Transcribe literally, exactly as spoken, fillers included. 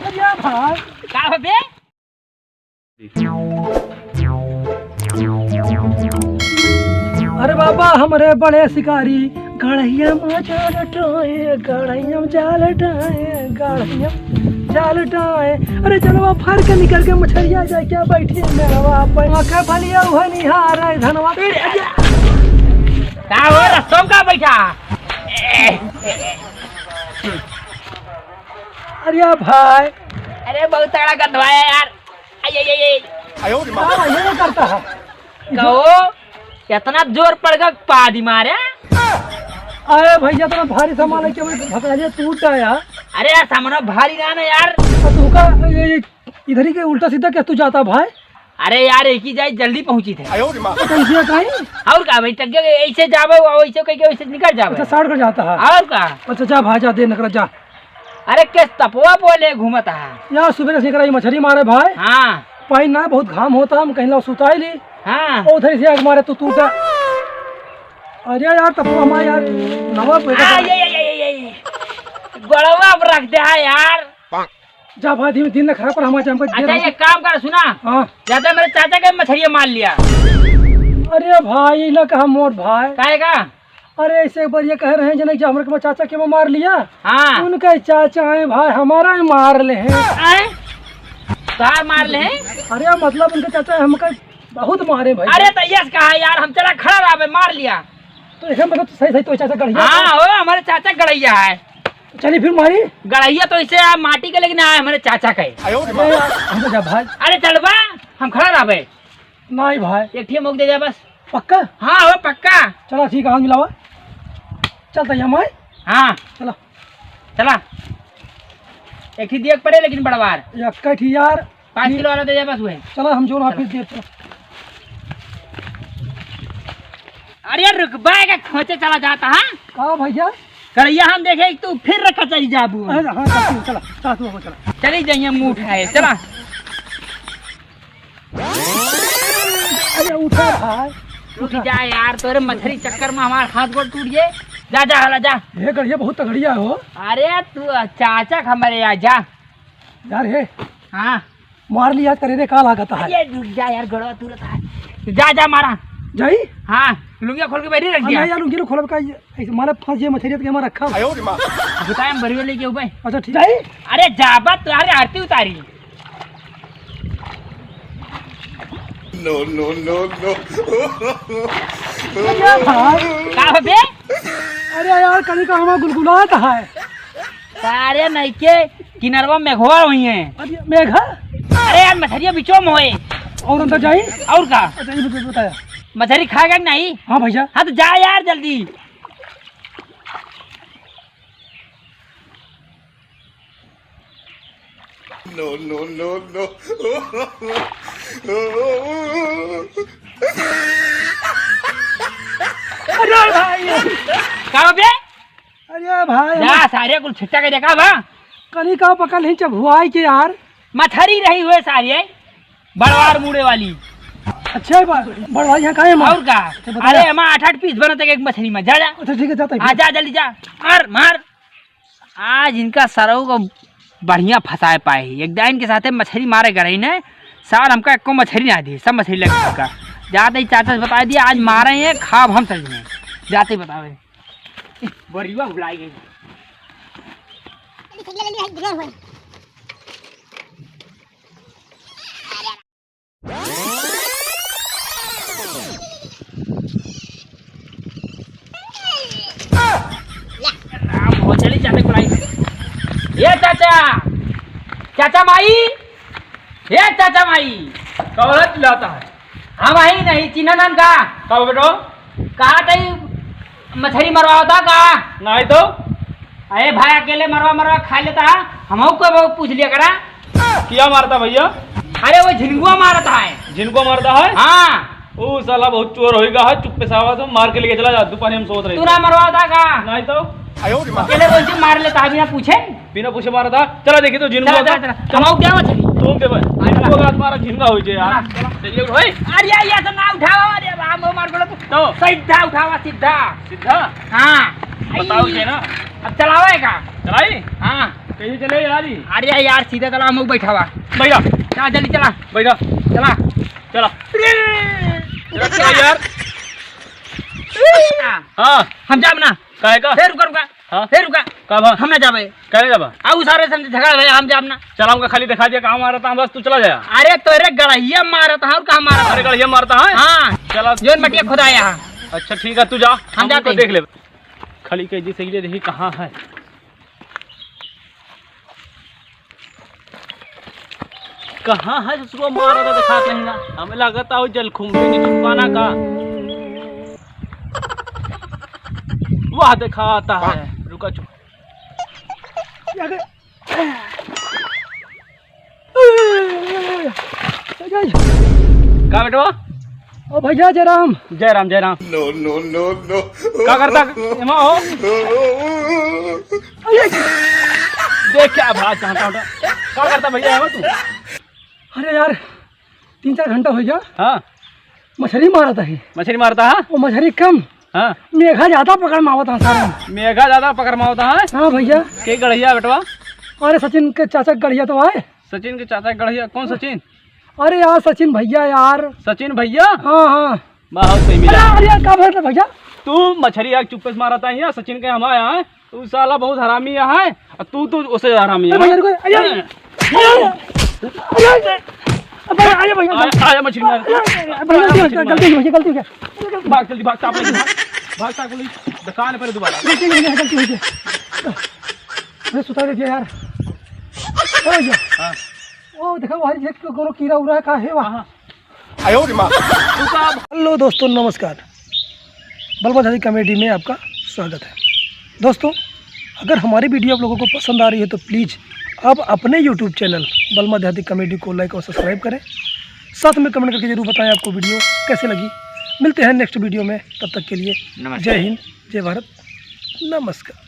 अरे भाई। का बे? अरे बाबा, हमरे बड़े शिकारी गड़हिया में जाल डाए, गड़हिया में जाल डाए, गड़हिया में जाल डाए। अरे चलो, अब फर के निकल के मछरिया जाए, क्या बैठी है मेरा बाप? आंखें भलिया हुआ निहार है धनवा। का हो, रस्तों का बैठा? अरे भाई। अरे बहुत तगड़ा गंधवाया यार। आई, आई, आई, आई। हाँ, ये नहीं करता है। कहो, इतना जोर पड़ गया, पादी मारे। अरे भैया, इतना भारी सामान है कि भाई भगाजे टूट गया। अरे यार, सामान भारी ना ना यार। तो तू का, ये, ये इधर ही के उल्टा सीधा क्या तू जाता भाई? अरे यार, एक ही जाए जल्दी पहुंची थे। तो कैसे है कहीं? और का भाई, टक गए, ऐसे जावे, वो ऐसे कह के वैसे निकल जावे। अच्छा, साइड कर जाता है। और का? अच्छा, जा भाई, जा, दे नखरा, जा। अरे, केस तपवा बोले घूमत है। यार, सुबह से निकला, ये मछली मारे भाई। हाँ। पानी ना, बहुत घाम होता, हम कहीं ला सुताई ली। हाँ। ओ, उधर से आके मारे तू, तू जा। अरे यार, तपवा हमारे यार, नवा पैदा आ, कर। ये, ये, ये, ये, ये। गोड़वा पर रख दे है यार। जा भाई, दिन, दिन ना खराब कर, हमारे हमको अच्छा, देर हो। ये काम कर, सुना। हाँ। ज्यादा मेरे चाचा के मछलिया मार लिया। अरे भाई, ना कहा मोर भाई। काहे का? अरे, ऐसे एक बार ये कह रहे हैं, जने जो हमरे के चाचा के वो मार लिया। हाँ। उनके चाचा हैं भाई, हमारा ही मार ले हैं। आए? का मार ले हैं? अरे, मतलब उनके चाचा हमका बहुत मारे भाई। अरे, तो यस कहा यार, हम चला खड़ा रहा, मार लिया। तो इसे मतलब सही, सही तो चाचा गड़हिया हाँ, था। हो, हमारे चाचा गड़हिया है। चलिए फिर मारी। गड़हिया तो इसे आप माटी के लेकिन आए, हमारे चाचा का है। अरे यार, हम तो जा भाई। अरे चलबा, हम खड़ा रहबे। नहीं भाई। एक ठे मौक दे दे बस। पक्का? हाँ, हो पक्का। चला ठीक है, हाथ मिलावा। चल तैयार माई। हाँ। चला। चला। एक ठे दिए के पड़े लेकिन बड़वार। एक ठे यार। पाँच किलो वाला दे दे बस वही। चला, हम जोर चला। फिर देते। अरे यार, रुक, बाय का खोचे चला जाता, हाँ? का भैया? कड़ैया हम देखे, तू फिर रखा चली जाबू। अरे हाँ, चला, चला, चला, तू चला। चली जाइए, मुंह उठाए, चला। अरे उठा भाई, रुक उठा। जा यार, तोरे मछली चक्कर में हमार हाथ गोड़ टूट गए। जा, जा, हला, जा। ये गड़िया बहुत तगड़िया हो। अरे तू चाचा का हमारे यार, जा। यार हे। हाँ। मार लिया करे रे, का लागत है? ये रुक जा यार, गड़वा तुरत है। जा, जा, मारा। जाई? हाँ, लुंगिया खोल के बैठी रख हाँ, दिया। नहीं यार, लुंगिया खोलब का, ये, ऐसे मारे फंस जाए मछरिया तो के हमारा रखा। बताए हम बरियो लेके ऊपर। अच्छा, ठीक। जाई? अरे जाबा तो यार आरती उतारी। No, no, no, no। अरे भाई। का हो बे? अरे यार, कनी का हमारा गुलगुलात है। सारे नइके किनरवा मेघवा हुई हैं। अरे मेघा? अरे यार, मछरिया बिचो में होए। और अंदर जाई? और का? अच्छा, ये बता-, बताया। मछरी खाएगा कि नहीं? हाँ भैया। हाँ, तो जा यार जल्दी। No, no, no, no। अरे भाई। का हो बे? अरे भाई, जा, हम सारे कुल छिट्टा के देखा बा। कनी का पकड़ नहीं चबुआई के यार। मछरी रही हुए सारे, बड़वार मुड़े वाली। अच्छा है बा-, बड़वार यहाँ का है हमार? और का? अच्छा, बताया। अरे, हमार आठ आठ पीस बनत है एक मछली में। जा, जा। अच्छा, ठीक है, जाता है। हाँ, जा, जल्दी जा। मार, मार। आज इनका सरऊ को बढ़िया फंसाए पाए ही। एक दाइन के साथे मछली मारे गए रही ने, सार हमका एको मछली ना दी, सब मछली लग चुका। जाते ही चाचा से बता दिया, आज मारे हैं, खाब हम सही में। जाते ही बतावे। बरिया भुलाई गई। राम हो, चली जाते कुलाई। ए चाचा, चाचा माई, ए चाचा माई। कौन चिल्लाता है? हम ही नहीं, चिन्हा नाम का? का बेटो? कहा तई मछरी मरवावता का? नहीं तो। अरे भाई, अकेले मरवा मरवा खा लेता है, हमहू को पूछ लिया करा। क्या मारता भैया? अरे वो झिनगुआ मारता है। झिनगुआ मारता है? हाँ। ओ साला बहुत चोर होइगा है, चुप्पे सावा तो मार के लेके चला जा, दुपानी हम सोत रहे तू थे। ना मरवावता का? नहीं तो। अकेले वो इसे मार लेता है बिना पूछे। बिना पूछे मारता। चला देखी तो झिनगुआ चला, का। चला, चला। हमहू क्या मछली? तुम दे भाई। हाँ, चला। झिनगुआ का हाथ मारा झिनगा हो जे यार। चला, चला। चलिए भाई। अरे यार, ये तो ना उठावा, अरे राम, वो मार बोला तू। तो? सीधा उठावा, सीधा। सीधा? हाँ। बताओ आई। जे ना। अब चलावे का? चलाई? हाँ। कैसे चले यार ई? अरे यार, सीधा चला, हम बैठा हुआ। बैठा। चला, जल्दी चला। बैठा। चला। चला। अरे, चला, चला यार। हाँ। हाँ। हम जाब ना। काहे का? हे रुका, रुका। हाँ। हे रुका। का बा? हम ना जाबे। काहे जाबा? आ, उ सारे से झगड़ा भैया, हम जाब ना। चला, हमका खाली दिखा दिया, कहाँ मारत है, बस तू चला जा। अरे, तोरे गड़हिया मारत है, और कहाँ मारत है? अरे, गड़हिया मारत है? हाँ। चला। जोन मटिया खुदाया है। अच्छा, ठीक है, तू जा। हम हम जाते उनको हैं। देख ले। खाली कह दी सही, देखी कहाँ है। कहाँ है ससुरा मारा था, दिखात नहीं ना। हमें लागत है वो जलखुम्बी की दुकाना का। वाह, दिखाता है। रुका चुप। का बेटवा? ओ भैया, जय राम। जय राम, जय राम। No, no, no, no। का करता एमा हो? देख क्या भाग, कहाँ, कहाँ, कहाँ? का करता भैया एमा तू? अरे यार, तीन चार घंटा हो गया। हाँ। मछरी मारत है। मछरी मारता है? वो मछरी कम। हाँ। मेघा ज्यादा पकड़ मावत है सारा। मेघा ज्यादा पकड़ मावत है? हाँ भैया। के गड़हिया बेटवा? अरे सचिन के चाचा के गड़हिया तो आए। सचिन के चाचा के गड़हिया? कौन सचिन? अरे यार सचिन भैया यार। सचिन भैया? हाँ, हाँ। बहुत सही मिला। अरे, अरे, का भइल रे भैया? तू मछरी आग चुप्पे से मारत है यहाँ, सचिन के हम आया है। तू साला बहुत हरामी है, और तू तो उसे हरामी है। अरे भैया, रुको, अरे, अरे, अरे, अरे, अरे, अरे, अरे, भैया, आया, आया मछली मार। अरे, अरे, भैया, गलती हो गई, गलती हो गई, गलती हो गई। भाग जल्दी, भाग, चाप लेके भाग। भाग, चाप ले, दुकान पर दोबारा। गलती हो गई, गलती हो गई। अरे, सुता दे यार। अरे भैया। हाँ। ओ, देखो, वही खेत को कोनो कीड़ा उड़ा है, का है वहाँ? हाँ, हाँ। आयो रे माँ। हेलो दोस्तों, नमस्कार। बलमा देहाती कॉमेडी में आपका स्वागत है। दोस्तों, अगर हमारी वीडियो आप लोगों को पसंद आ रही है तो प्लीज आप अपने YouTube चैनल बलमा देहाती कॉमेडी को लाइक और सब्सक्राइब करें। साथ में कमेंट करके जरूर बताएं आपको वीडियो कैसे लगी। मिलते हैं नेक्स्ट वीडियो में, तब तक के लिए नमस्कार। जय हिंद, जय भारत, नमस्कार।